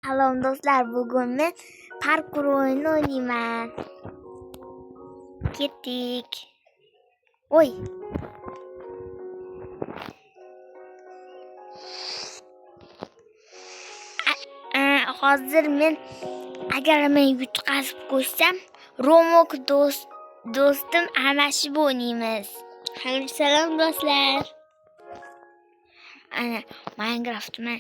Salom do'stlar, bugun men parkur o'yinini o'ynayman. Ketdik. Oy. Hozir men agar men yutqazib qo'ysam, Romok do'stim almashib o'ynaymiz. Salom do'stlar. Ana Minecraftmi?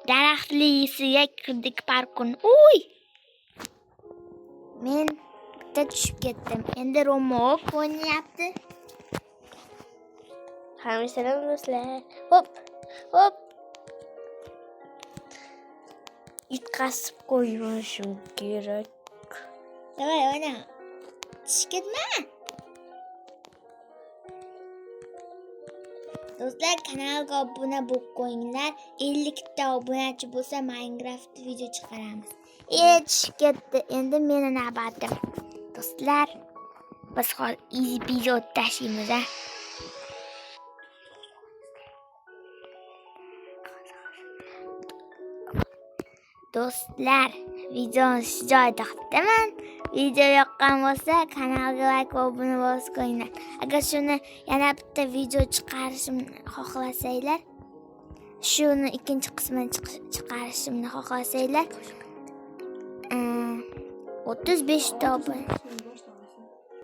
Daraxtlisiga kirdik parkurni. Uy! Men bitta tushib ketdim. Endi Romok o'ynayapti. Hamma salom do'stlar. Hop. Hop. Yutqazib qo'yishim kerak. Давай, o'yna. Tushib ketma. Do'stlar, kanalga obuna bo'lib qo'yinglar. 50 ta obunachi bo'lsa, Minecraft video chiqaramiz. Tushib ketdi. Endi meni navbatim. Do'stlar, biz hozir easy peasy tashlaymiz, a. Do'stlar, videoni shu joyda to'xtataman. Video yoqqan bo'lsa, kanalga like va obuna bosib qo'yinglar. Agar shuni yana bitta video chiqarishimni xohlasanglar, shuni ikkinchi qismini chiqarishimni xohlasanglar, 35 ta obuna.